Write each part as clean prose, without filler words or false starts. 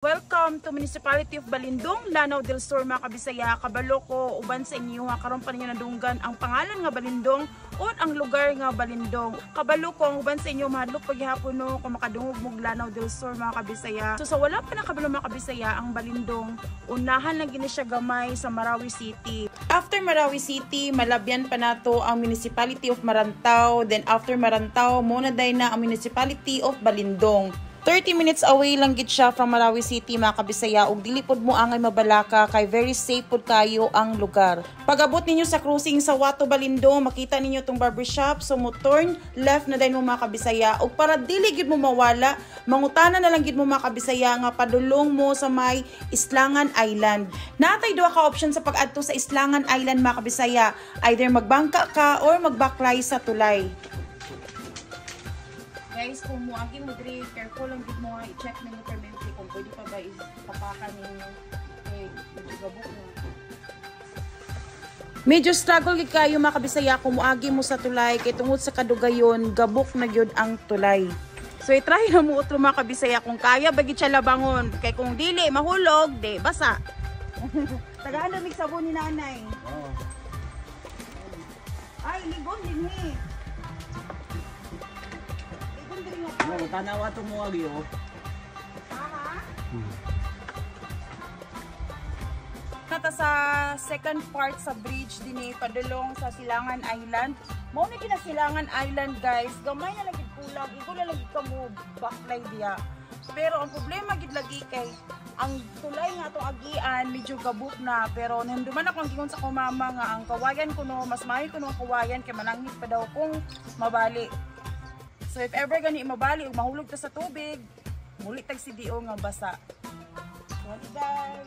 Welcome to Municipality of Balindong, Lanao del Sur, mga kabisaya. Kabalo ko uban sa inyo ha, karon pa ninyo nadunggan ang pangalan nga Balindong o ang lugar nga Balindong. Kabalo ko ang uban sa inyo mahadlok paghihapon no kung makadungog mog Lanao del Sur, mga kabisaya. So sa wala pa nakabalo, mga kabisaya, ang Balindong unahan lang gini siya gamay sa Marawi City. After Marawi City, malabyan pa nato ang Municipality of Marantao. Then after Marantao, mo na day na ang Municipality of Balindong. 30 minutes away lang gid siya from Marawi City, mga kabisaya, ug dili pod mo angay mabalaka kay very safe pod kayo ang lugar. Pag-abot ninyo sa crossing sa Wato Balindong, makita ninyo tong barbershop, so mo turn left na dayon mo, mga kabisaya, ug para dili gid mo mawala, mangutana na lang gid mo, mga kabisaya, nga padulong mo sa may Islangan Island. Natay duha ka option sa pag-adto sa Islangan Island, mga kabisaya, either magbangka ka or magbaklay sa tulay. Guys, kung muagi mo diri, careful lang gid mo, i-check ninyo permanently kung pwede pa ba ipapakan ninyo. Eh, medyo gabok na. Medyo struggle gid kayo, mga kabisaya, kung muagi mo sa tulay kay tungod sa kadugayon, gabok na gyud ang tulay. So i-try na mo utro, mga kabisaya, kung kaya ba gid siya labangon, kay kung dili mahulog, di basa. Tagaan mig sabon ni nanay. Oo. Ay, ligon dinhi. Ligon diri nga. Ano, tanawa ito mo agi oh. Aha. Nata sa second part sa bridge dinhi padulong sa Silangan Island. Mao na gina Silangan Island, guys. Gamay na lang gid kulang, igo na lang gid kamo baklay diya. Pero ang problema gid lagi kay ang tulay nga atong agian medyo gabok na, pero nahinumduman ako ang gingon sa akong mama nga ang kawayan kuno mas maayo kuno ang kawayan kay mananghid pa daw kung mabali. So if ever gani mabali ug mahulog ta sa tubig, muli tag CDO nga basa. Sorry, guys.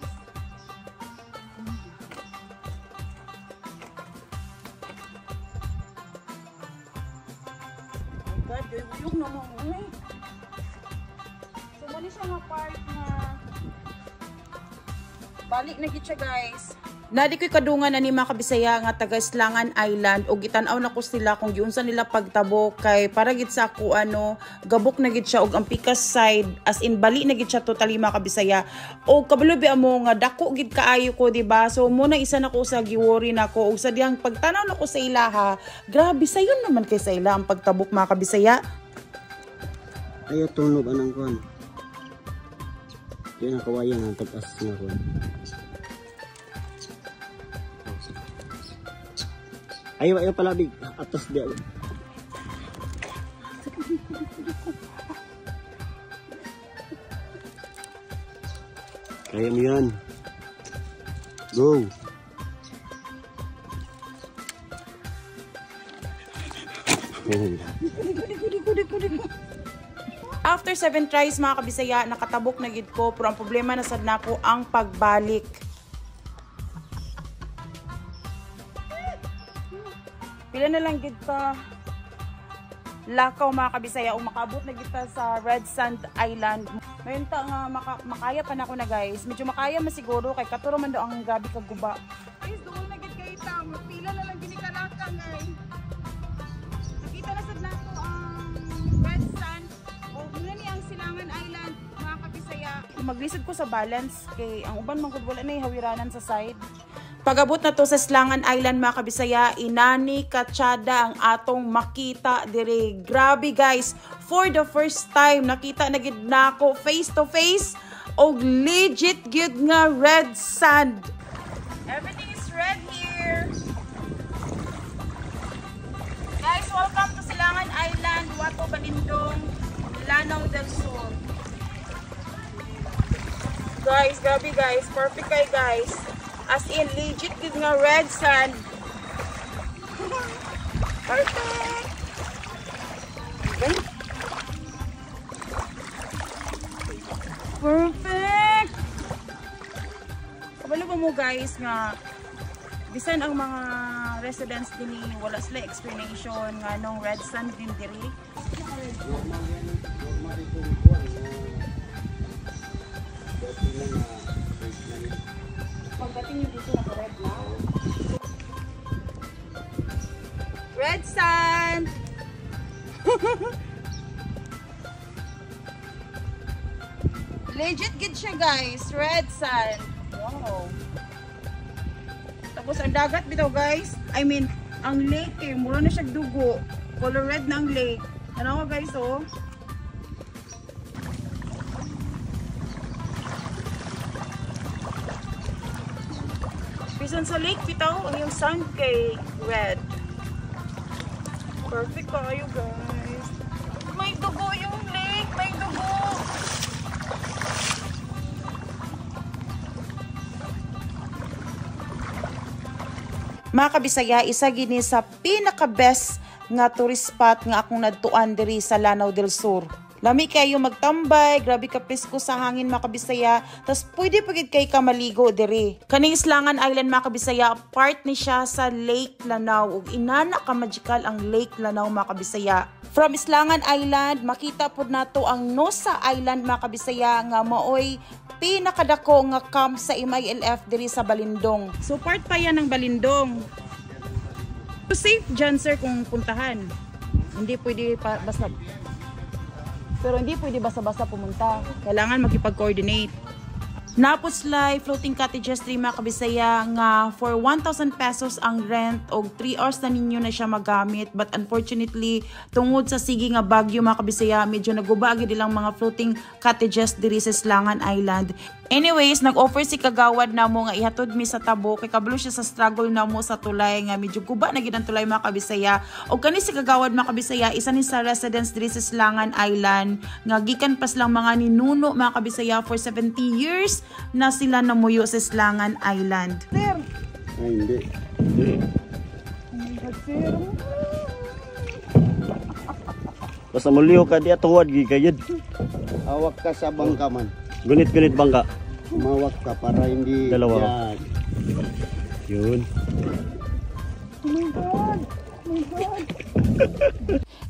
Oh my God, uyog na mo. Uy. So mali siya nga part nga balik na gid siya, guys. Nadi ko'y kadungan na ni mga kabisaya nga taga Islangan Island ug gitan-aw na ko sila kung giunsa nila pagtabok kay para gid sa ako ano, gabok na gid siya og ang pikas side, as in bali na gid siya totally, mga kabisaya. Og kabalo bi amo nga dako gid kaayo ko, di ba? So mo na isa na ko sa giworry nako og sa diyang pagtanaw nako sa ilaha, grabe sayon naman kay sa ila ang pagtabok, mga kabisaya. Ayaw tunog anang kuan. Yan ang kawayan ang tag-as nga kuan. Ayaw, ayaw palabig. Atas di. Kaya mo yan. Go. Oh. After 7 tries, mga kabisaya, nakatabok na gid ko, pero ang problema na sad nako ang pagbalik. Pila na lang gid ka lakaw, mga kabisaya, ug makaabot na gid ta sa Red Sand Island. Mayon ta nga makaya pa nako na, guys. Medyo makaya man siguro kay katuro man daw ang gabi kaguba. Guys, doon na gid kay ta. Pila na lang gini kalakang ay. Nakita na sad nako ang Red Sand o muna ni ang Silangan Island, mga kabisaya. Maglisod ko sa balance kay ang uban man gud wala na hawiranan sa side. Pagabot na to sa Silangan Island, mga kabisaya, inani katsada ang atong makita dire. Grabe, guys, for the first time nakita na gid nako face to face og legit gyud nga red sand. Everything is red here. Guys, welcome to Silangan Island, Wato Balindong, Lanao del Sur. Guys, grabe guys, perfect kay guys. As in, legit gid nga red sand. Perfect! Okay. Perfect! Kabalo ba mo, guys, nga bisan ang mga residents dinhi wala sila explanation nga nung red sand din diri. Normal yan. Normal itong kuan. Dati lang na red na yun. Pagdating nyo dito, naka-red na. Red sand! Legit gid siya, guys. Red sand. Wow. Tapos ang dagat bitaw, guys. I mean, ang lake eh, mura na siya dugo. Color red na ang lake. Ano guys, oh? Bisan sa lake bitaw, ang yung sand kay red. Perfect kayo, guys. May dugo yung lake, may dugo. Mga kabisaya, isa gini sa pinaka-best nga tourist spot nga akong nadtuan diri sa Lanao del Sur. Lami kayo magtambay, grabe ka presko sa hangin, mga kabisaya, tas pwede pa gid kay ka maligo diri. Kaning Islangan Island, mga kabisaya, part ni siya sa Lake Lanao ug inana ka magical ang Lake Lanao, mga kabisaya. From Islangan Island, makita pud nato ang Nosa Island, mga kabisaya, nga maoy pinakadako nga camp sa MILF diri sa Balindong. So part pa yan ng Balindong. So safe dyan, sir, kung puntahan. Hindi pwede pa, basta. Pero hindi pwede basta-basta pumunta. Kailangan makipag-coordinate. Napuslay floating cottages diri, mga kabisaya, nga for 1,000 pesos ang rent og 3 hours na ninyo na siya magamit, but unfortunately, tungod sa sige nga bagyo, mga kabisaya, medyo naguba gyud ilang mga floating cottages diri sa Islangan Island. Anyways, nag-offer si kagawad namo nga ihatod mi sa tabo kay kabalo siya sa struggle namo sa tulay nga medyo guba na gid ang tulay, mga kabisaya. Og kani si kagawad, mga kabisaya, isa ni sa residents diri sa Islangan Island nga gikan pas lang mga ninuno, mga kabisaya, for 70 years na sila namuyo sa Islangan Island. Sir, Ay, hindi. Oh my God, sir. Basta muliho ka diya, tuwad gigayad. Hawak ka sa bangka man. Gunit-gunit bangka. Humawak ka para hindi. Dalawa. Yan. Yun. Oh my God. Oh my God.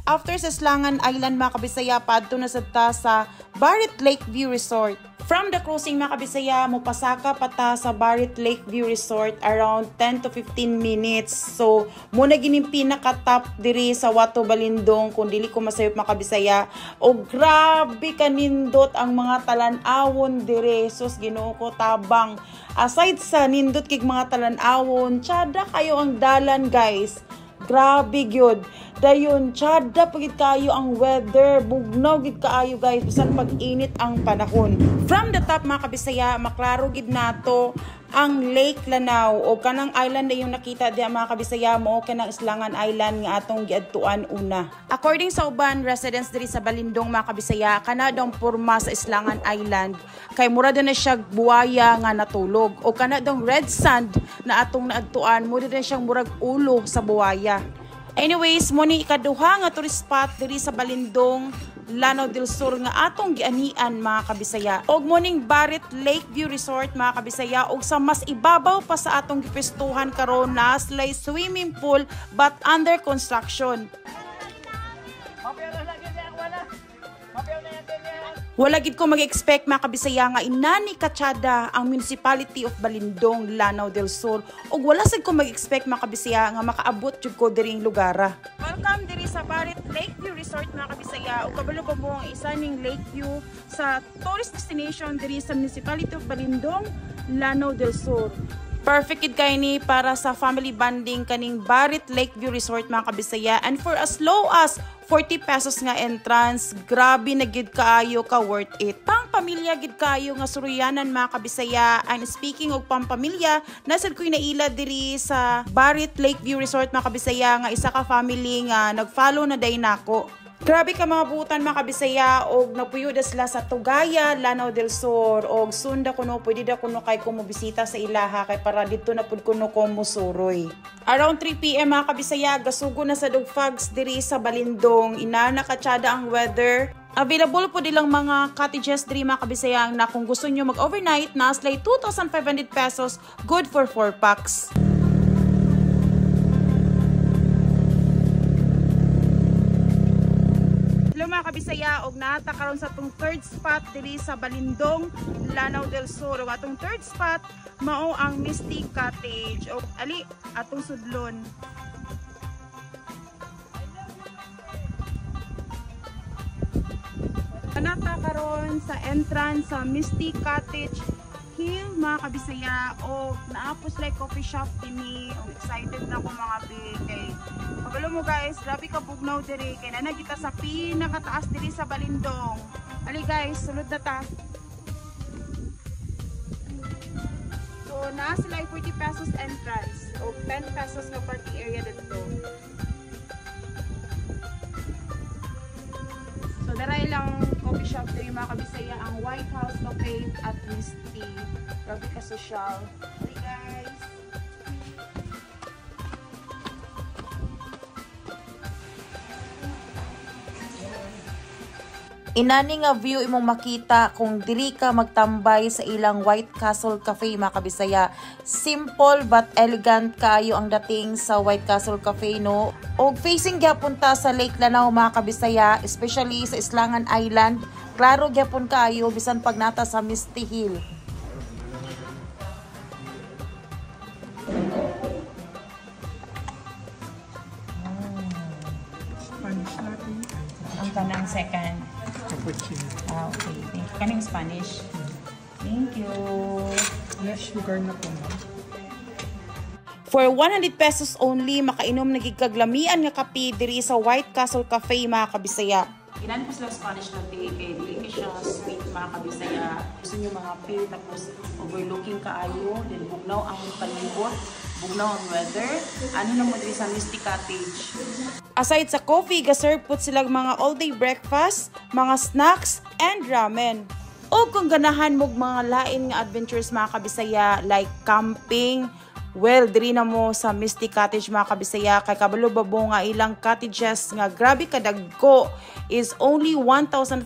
After sa Islangan Island, mga kabisaya, padto na sa ta sa Barit Lakeview Resort. From the crossing, mga kabisaya, mopasaka pa ta sa Barit Lakeview Resort around 10 to 15 minutes. So, muna gining pinaka-top diri sa Wato Balindong kung dili ko masayop, mga kabisaya. O grabe kanindot ang mga talan-awon diri. Sus, Ginoo ko, tabang. Aside sa nindot kig mga talan-awon, tsada kayo ang dalan, guys. Grabe gyud. Dayon, tsada pa gid kayo ang weather. Bugnaw gid kaayo, guys, bisan pag-init ang panahon. From the top, mga kabisaya, maklaro gid nato ang Lake Lanao o kanang island na yung nakita diya, mga kabisaya, mo kanang Islangan Island nga atong giadtuan una. According sa uban residents diri sa Balindong, mga kabisaya, kana daw porma sa Islangan Island kay mura daw na siya buwaya nga natulog o kana daw red sand na atong naadtuan mo na siyang murag ulo sa buwaya. Anyways, mo ni ikaduha nga tourist spot diri sa Balindong, Lanao del Sur nga atong gianian, mga kabisaya. Og morning Barit Lakeview Resort, mga kabisaya, og sa mas ibabaw pa sa atong gipestuhan karon na slay swimming pool but under construction. Wala gid ko mag-expect, mga kabisaya, nga inani katsada ang Municipality of Balindong, Lanao del Sur ug wala sad ko mag-expect, mga kabisaya, nga makaabot jud ko diring lugara. Welcome diri sa Barit Lakeview Resort, mga kabisaya, ug kabalo ko mo ang isa ning Lakeview sa tourist destination diri sa Municipality of Balindong, Lanao del Sur. Perfect gid kay ni para sa family bonding kaning Barit Lakeview Resort, mga kabisaya, and for as low as 40 pesos nga entrance, grabe na gid kaayo ka worth it. Pang pamilya gid kaayo nga suruyanan, mga kabisaya. And speaking og pampamilya, nasad ko'y naila diri sa Barit Lakeview Resort, mga kabisaya, nga isa ka family nga nag-follow na day nako. Grabe ka mga butan, mga kabisaya, og napuyo da sila sa Tugaya, Lanao del Sur, og sunda kuno pwede da kuno kay kumubisita sa ilaha kay para didto na pud kuno ko musuroy. Around 3 p.m., mga kabisaya, gasugo na sa og fogs diri sa Balindong, inana katsada ang weather. Available po dilang mga cottages diri, mga kabisaya, na kung gusto nyo mag-overnight na slay 2,500 pesos, good for 4 packs. Hello, mga kabisaya, og naata karon sa atong third spot diri sa Balindong, Lanao del Sur. Ug atong third spot mao ang Misty Cottage. Og ali atong sudlon. Naa ta karon sa entrance sa Misty Cottage Hill, mga kabisaya, o naa po sila coffee shop dinhi. O excited na ko, mga be, kay kabalo mo, guys, grabe ka bugnaw diri kay naa kita sa pinakataas diri sa Balindong. Ali guys, sulod na ta. So naa sila ₱40 entrance o ₱10 nga parking area dito. So daray lang coffee shop diri, mga kabisaya, ang White House Cafe at Misty. Grabe ka social. Hey guys. Inani nga view imong makita kung diri ka magtambay sa ilang White Castle Cafe, mga kabisaya. Simple but elegant kaayo ang dating sa White Castle Cafe, no. Og facing gyapon ta sa Lake Lanao, mga kabisaya, especially sa Islangan Island. Klaro gyapon kaayo bisan pag nata sa Misty Hill. Spanish latte. Ang kanang second. Cappuccino. Ah, okay. Thank you. Kaning Spanish. Thank you. Less sugar na po, ma'am. For ₱100 only, makainom na gid kag lamian nga kape diri sa White Castle Cafe, mga kabisaya. Ginan ko sila Spanish latte kay dili kay siya sweet, mga kabisaya. Gusto niyo mga kape tapos overlooking kaayo, then bugnaw ang palibot, bugnaw ang weather. Ano na mo diri sa Misty Cottage. Aside sa coffee, ga-serve pud sila mga all-day breakfast, mga snacks, and ramen. O kung ganahan mo mga lain nga adventures, mga kabisaya, like camping, well, diri na mo sa Misty Cottage, mga kabisaya, kay kabalo ba mo nga ilang cottages nga grabe kadagko is only 1,500,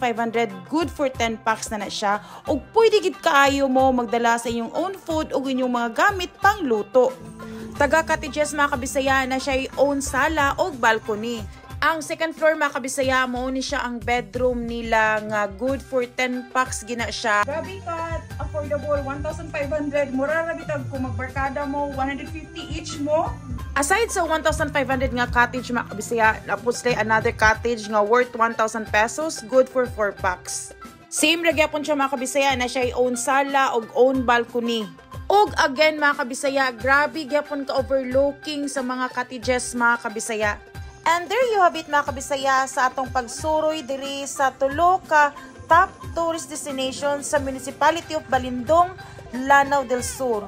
good for 10 packs na na siya. Ug pwede gid kaayo mo magdala sa inyong own food ug inyong mga gamit pang luto. Taga cottages, mga kabisaya, na siya own sala o balcony. Ang second floor, mga kabisaya, mo ni siya ang bedroom nila nga good for 10 packs gina siya. Grabe ka affordable, 1,500. Mura ra bitag kung magbarkada mo, 150 each mo. Aside sa 1,500 nga cottage, mga kabisaya, napos sila another cottage nga worth ₱1,000, good for 4 packs. Same ra gyapon siya, mga kabisaya, na siya own sala og own balcony. Og again, mga kabisaya, grabe gyapon ka overlooking sa mga cottages, mga kabisaya. And there you have it, mga kabisaya, sa atong pagsuroy diri sa tulo ka top tourist destination sa Municipality of Balindong, Lanao del Sur.